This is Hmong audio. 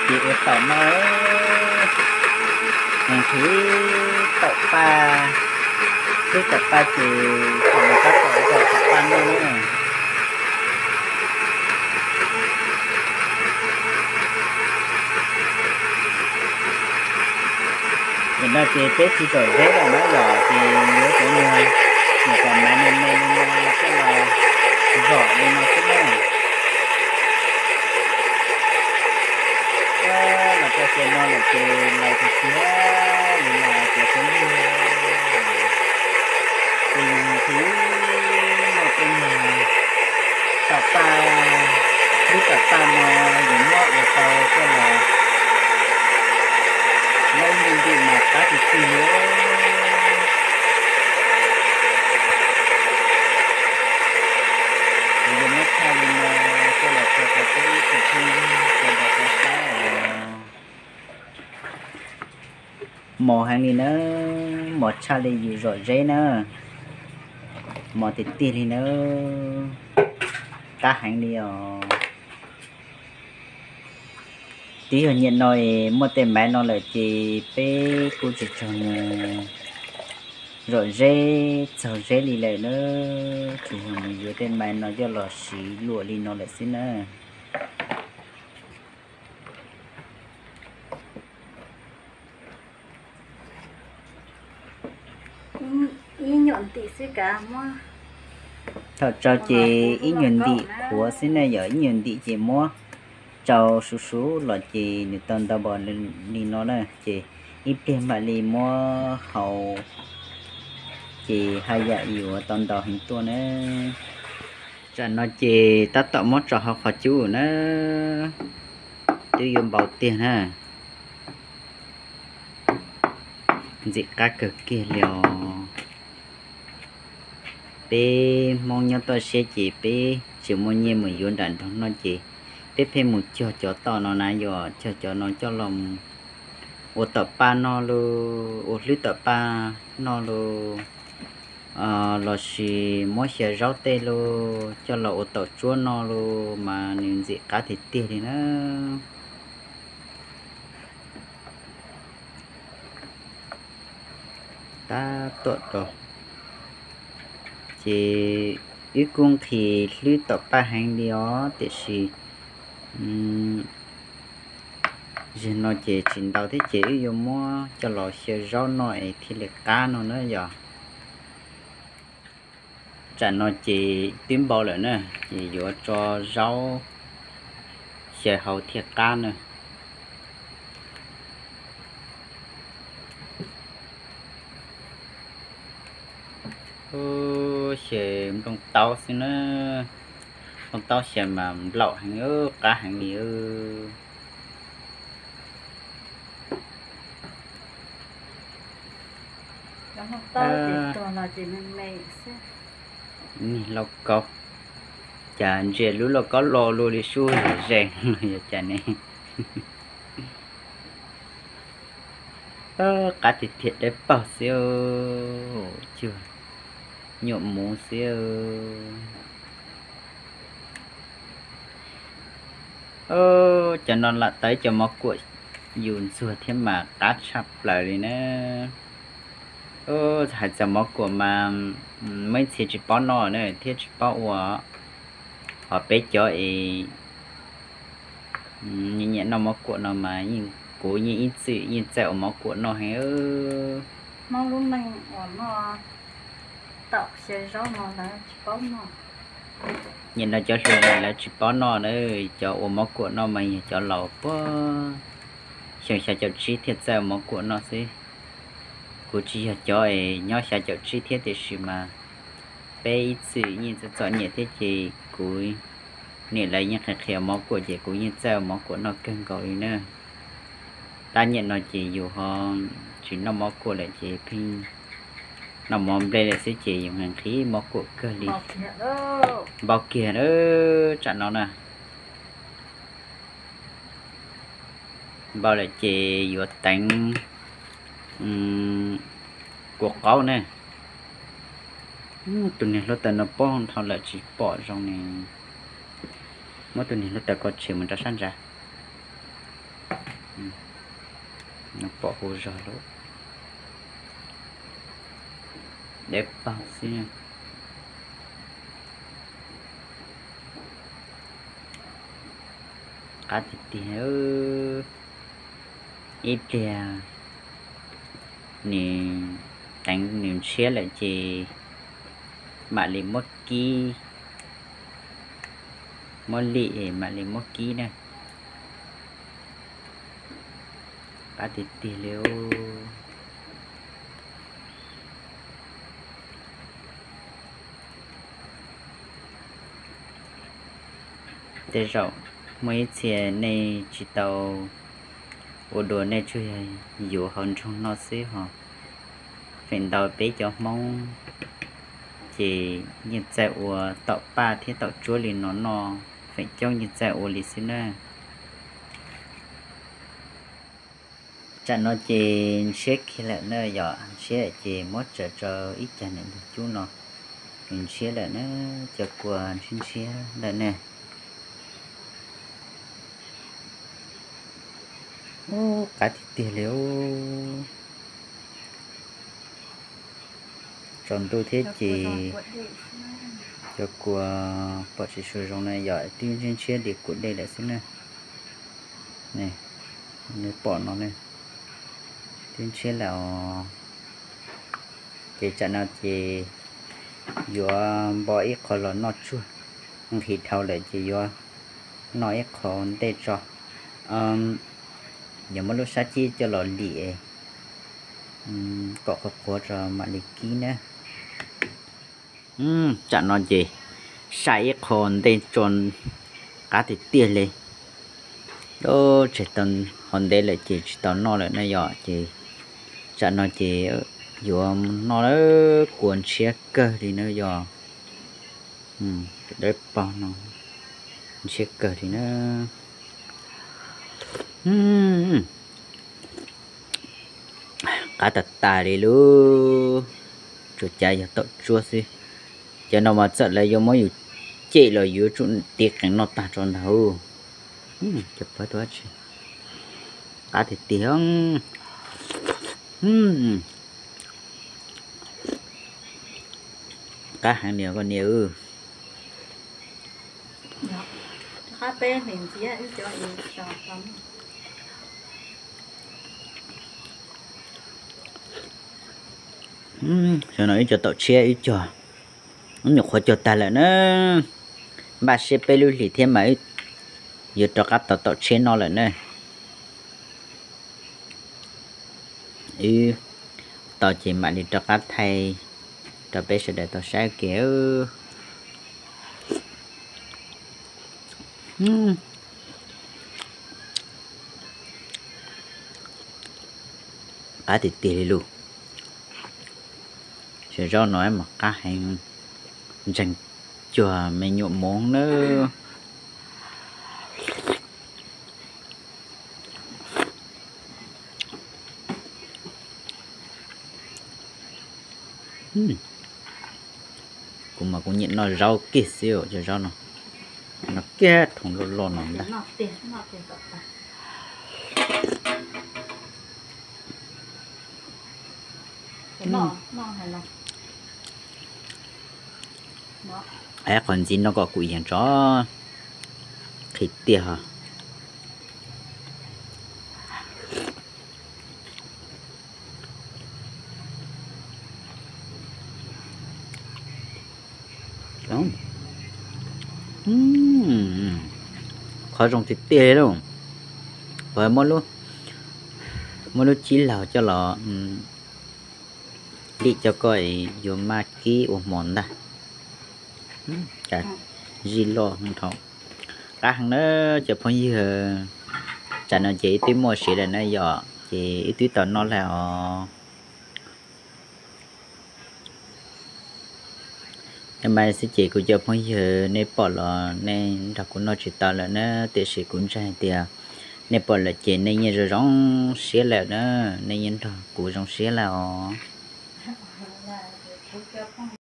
Ces ua taum no, nqhis taum paj, hlwb taum paj ces thaum no tab tom zom taum paj noj na. Nim no ces peb tsis zom zeb lawm na yom, ces yuav cov nyuag, nyuag kom maiv me me li no coj los zom li no xwb na. Los rau xyoo no lawm ces lais tiag tiag li no cov phooj ywg, ces yus thiaj noj tej nyuag taum paj, hlwb taum paj no yuav muab ua tau coj los laub nti ntim mas qab tiag tiag li. Kuv yuav muab tshaj li no coj los tso rau peb ib tsoom phooj ywg sawv daws tau saib os. Mos heev li na, mos tshaj li yus zom zeb na, mos tiag tiag li na, qab heev li os. Twb yog nyiam no es muaj tej maiv no lawm ces peb kuj tsis tshua mus zom zeb txaug zeb li lawm na, tsuas yog mus yuav tej maiv no coj los siv luam li no lawm xwb na. Ib nyuag ntim xwb kav muab. Thaum tsau ces ib nyuag ntim qhuav xwb na yom, ib nyuag ntim ces muab tsau suv suv los ces nws tau ntau npaum li no na, ces ib pliag mam li muab hau, ces haj yam yuav tau ntau heev tuaj na. Tsam no ces tab tom muab tso hauv qhov cub na, twb yuav npau tiag na. Ntxim qab kawg kiag li os. Peb Hmoob nyob toj siab ces peb tsis muaj nyiaj mus yuav nram nroog noj ces peb pheej mus cog cov toj no na, yuav cog cov no coj los ua taum paj noj los, ua hlwb taum paj noj los, lossis muab xyaw zaub tej los coj los ua taum tsuab noj los mas nws ntxim qab tiag tiag li na. Tab tom rau, ces wb kuj nqhis hlwb taum paj heev li os, tiam sis zaum no ces tsis ntau thiab ces wb yuav muab coj los xyaw zaub noj es thiaj li qab no na yom. Tsam no ces twb npau lawm na, ces yuav tso zaub xyaw hauv thiaj qab na. Xyaw nplooj taub xwb na, nplooj taub xyaw mas nplaum heev, qab heev li. Niag lauj kaub, cas ntsia lub lauj kaub lo luaj li sub zeeg no yog cas ne. Qab tiag tiag dawb paug xwb, cuag nyuam muv xwb. Cov no lam tau ib co mov kuam yus ntxuag thiab mas qab tshaj plaws li na. Hais txog mov kuam mas muaj ib txhia tsis paub noj na thiab tsis paub ua, ho peb cov es nyiam noj mov kuam no mas yeej, kuv yeej ib txwm yeej txawj ua mov kuam noj heev. Hmoob lub neej uas noj taum xyaw zaub no lawv tsis paub noj. Nyiam noj cov hluas mas lawv tsis paub noj na, cov ua mov kuam noj mas yog cov laus puag xyoo xya caum tsib thiaj txawj ua mov kuam noj xwb. Kuv tsis yog cov es nyob xya caum tsib thiab tiam sis mas peb ib txwm yeej txom txom nyem thiab ces kuv niam lawv yeej qhia qhia ua mov kuam ces kuv yeej txawj ua mov kuam noj kawg nkaus li na. Tab nyiam no ces yus ho tsis noj mov kuam lawm ces pheej noj mov nplej lawm xwb ces yus nqhis mov kuam kawg li. Npau kiag tsam no na. Npau lawm ces yuav teev kua qaub ne. Tus niag hluav taws no pob nrho lawm tsis pom zoo ne. Muab tus niag hluav taws ko tshem mus rau sab ntsa. Pom hu zog lawm, dawb paug xwb. Qab tiag tiag. Ib pliag nws teev nws ntshiab lawm ces mam li muab kib, muab lim mam li muab kib na. Qab tiag tiag li. Tej zaum muaj ib txhia nej tsis tau ua dua, nej tsuas yog yuav hauv nroog no xwb ho. Feem ntau peb cov Hmoob ces yeej txawj ua taum paj thiab taum tsuab li no noj, feem coob yeej txawj ua li xwb na. Tsam no ces ntshiab kiag lawm na yom, ntshiab lawm ces muab tsaws rau ib cag niam ntug cub no, nws ntshiab lawm na, cov kua ntshiab ntshiab lawm na. Ub, qab tiag tiag li. Tsaus ntuj thiab ces cov kua pom tsis tshua zoo na yom, twb ntshiab ntshiab li kuam dej lawm xwb na. Nej pom no ne, twb ntshiab lawm os. Ces tsam no ces yuav npo ib qho los noj tsuag, nqhis dhau lawm ces yuav noj ib qho ntej tso. Yuav muab lub sab cib coj los lim kom qhuav qhuav tso mam li kib na. Tsam no ces sai ib qho ntej tso, qab tiag tiag li. Tseg tau ho ntev lawm ces tsis tau noj lawm na yom, ces tsam no ces yuav noj lawm, kua ntshiab kawg li na yom. Dawb paug no ntshiab kawg li na. Qab tas tas li lub, tsuas cav yog taum tsuab xwb. Cov no mas txawm lawv yuav muab yus cem los yuav tsum tiv qees noj tag tso ntag. Cov pab tuaj tsi, qab tiag tiag. Qab heev niam koj niam. Xyov no wb cov taum tshiab wb cog, wb nyuam qhuav cog tag lawm na. Npaj siab peb lub hlis thiab mas wb yuav rov qab tau taum tshiab noj lawm na. Wb tau ces mam li rov qab thaij rau peb sawv daws tau saib ke. Qab tiag tiag li lus. Cov zaub no mas qab heev, ntseeg cuag me nyuam moov na. Kuv mas kuv nyiam noj zaub kiag xwb, cov zaub no, noj kiag thooj loj loj no ntag. Qhov ntxiv no kom kuv yees tso, qhis tiag. Qhov zoo tiag tiag li lauj. Kuv muab lub cib laug coj los lim coj koj yuav maj kib ua hmo ntag. Zij loj dhau. Qab heev na cov phooj ywg. Tsam no ces wb twb muaj siav lawm na yom, ces wb twb tau noj lawm os. Mas xwb ces kuv cov phooj ywg nej pom los nej nrog kuv noj tsis tau lawm na, tiam sis kuv ntseeg hais tias nej pom lawm ces nej yeej zoo zoo siab lawm na, nej yeej nrog kuv zoo siab lawm os.